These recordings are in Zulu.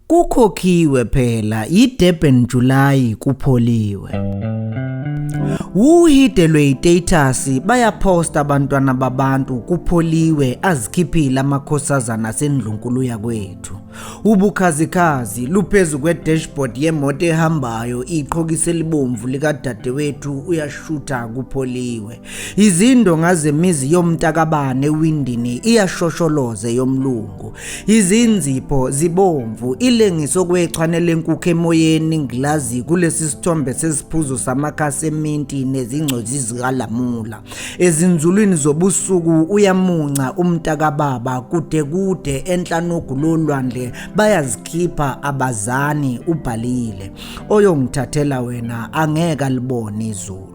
Kukhokhiwe phela yiDurban July kupholiwe. Wuhidelwe yitatus bayaphosta abantwana babantu kupholiwe azikhiphile amakhosazana asendlunkulu yakwethu. Ubukhazikhazi luphezu kwe-dashboard yemoto ehambayo iqhokisa elibomvu likadadewethu uyashutha kupholiwe. Izindonga zemizi yomntakabani ewindini iyashosholoze yomlungu. Izinzipho zibomvu ilengiso kwechwane lenkukhu emoyeni ingilazi kulesi sithombe sesiphuzo samakhasi eminti nezingcozi zikalamula. Ezinzulwini zobusuku uyamunca umntakababa kude kude enhla nogu lolwandle bayazikhipha abazani ubhalile. Oyongithathela wena angeke alibone izulu.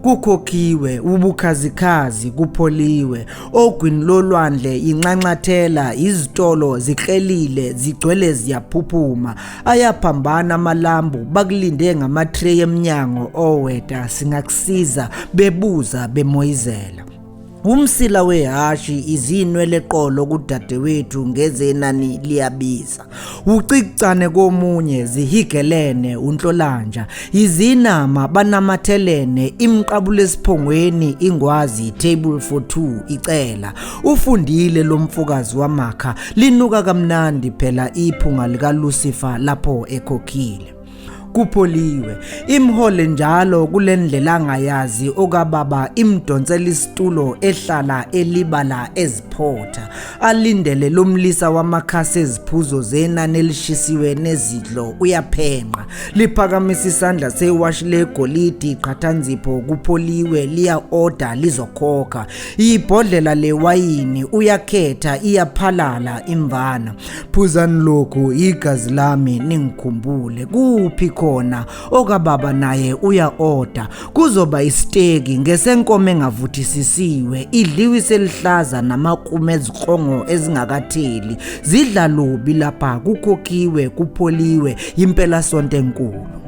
Kukhokhiwe ubukhazikhazi kupholiwe ogwini lolwandle inxanxathela izitolo ziklelile zigcwele ziyaphuphuma ayaphambana amalambu bakulinde ngama-tray emnyango oweta singakusiza bebuza bemoyizela Umsila wehhashi izinwe leqolo kudadewethu ngezenani liyabiza. Ucicane komunye zihigelene unhlolanja. Izinama banamathelene imqabulo esiphongweni ingwazi table for two icela. Ufundile lomfokazi wamakha linuka kamnandi phela iphunga likaLucifer lapho ekhokhile. Kupholiwe imhole njalo kulendlela angayazi okababa imdonsela isitulo ehlala elibala eziphotha alindele lomlisa wamakhasi eziphuzo zenani elishisiwe nezidlo uyaphenqa liphakamisa isandla sewashi legolidi qhathanzipho kupholiwe liya order lizokhokha ibhodlela lewayini uyakhetha iyaphalala imvana Phuzani lokhu igazi lami ningikhumbule. Kuphi khona okababa naye uya order kuzoba isiteki ngesenkomo engavuthisisiwe idliwe iselihlaza namakume eziqongo ezingakatheli zidla lubi lapha kukhokhiwe kupholiwe impela sonto enkulu.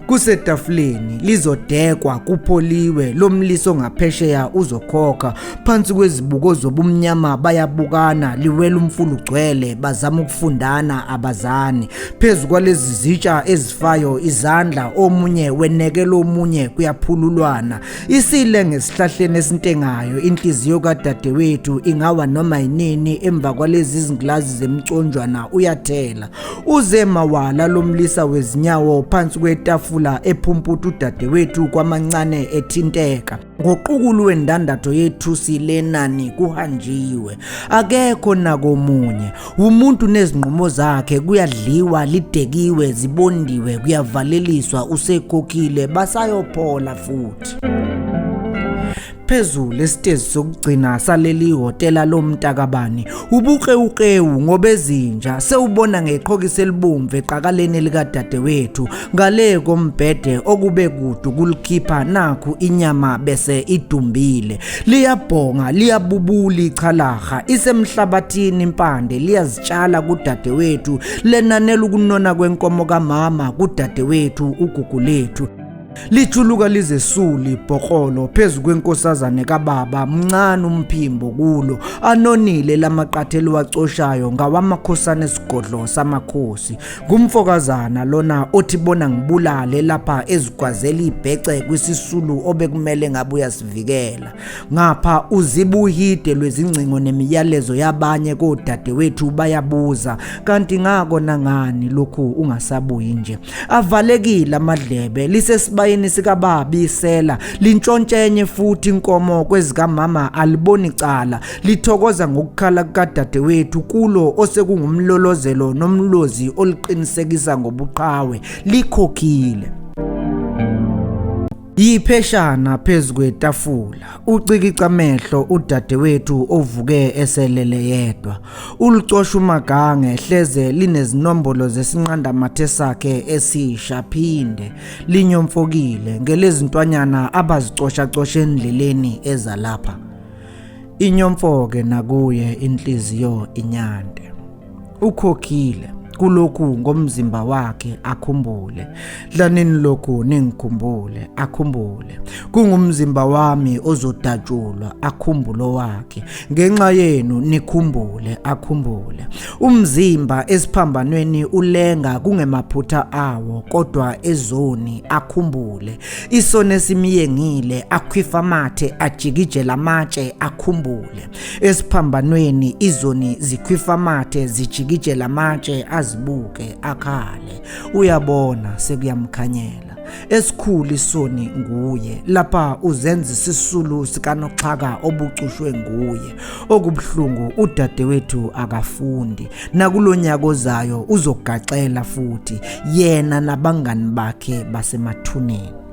Kusetafuleni lizodekwa kupholiwe lomliso ngaphesheya uzokhokha phansi kwezibuko zobumnyama bayabukana liwela umfula ugcwele bazama ukufundana abazani phezu kwalezi zitsha ezifayo izandla omunye wenekela omunye kuyaphululwana isile ngesihlahleni esintengayo inhliziyo kadadewethu ingawa noma yinini emva kwalezi zingilazi zemconjwana uyathela Uze mawala lomlisa wezinyawo phansi kwetafula ephumputha udadewethu kwamancane ethinteka. Ngoqukulu wendandatho yethusi lenani kuhanjiwe. Akekho nakomunye. Umuntu nezinqumo zakhe kuyadliwa lidekiwe zibondiwe kuyavaleliswa usekhokhile basayophola futhi. Phezulu esitezi sokugcina saleli hhotela lomntakabani ubuqewuqewu ngobezinja sewubona ngeqhokisi elibomvu eqakaleni likadadewethu ngale kombhede okube kude ukulikhipha nakhu inyama bese idumbile liyabhonga liyabubula ichalaha isemhlabathini impande liyazitshala kudadewethu lenanela ukunona kwenkomo kamama kudadewethu ugugulethu Lijuluka lizesula ibhokrolo phezu kwenkosazane kababa mncane umphimbo kulo anonile lamaqatha eliwacoshayo ngawamakhosana esigodlo samakhosi ngumfokazana lona othi bona ngibulale lapha ezigwazela ibhece kwisisulu obekumele ngabe uyasivikela ngapha uzibuhide lwezingcingo nemiyalezo yabanye kodadewethu bayabuza kanti ngako nangani lokhu ungasabuyi nje Avalekile amadlebe lisesibayeni sikababa isela lintshontshenye futhi inkomo kwezikamama aliboni cala lithokoza ngokukhala kukadadewethu kulo osekungumlolozelo nomlozi oliqinisekisa ngobuqhawe likhokhile. Yipheshana phezu kwetafula, ucikica amehlo udadewethu ovuke eselele yedwa. Ulicosha umagange hleze linezinombolo zesinqandamathe sakhe esisha phinde linyomfokile ngelezintwanyana abazicoshacosha endleleni eza lapha. Inyomfoke nakuye inhliziyo inyante. Ukhokhile. Kulokhu ngomzimba wakhe akhumbule. Dlanini lokhu ningikhumbule, akhumbule. Kungumzimba wami ozodatshulwa, akhumbule wakhe. Ngenxa yenu nikhumbule, akhumbule. Umzimba esiphambanweni ulenga kungemaphutha awo kodwa ezoni, akhumbule. Isono esimyengile akhwifa amathe ajikijela amatshe, akhumbule. Esiphambanweni izoni zikhwifa amathe zijikijela amatshe azibuke akhale. Uyabona sekuyamkhanyela. Esikhulu isoni nguye lapha uzenza isisulu sikanoxhaka obucushwe nguye. Okubuhlungu udadewethu akafundi nakulonyaka ozayo uzogaxela futhi yena nabangani bakhe basemathuneni.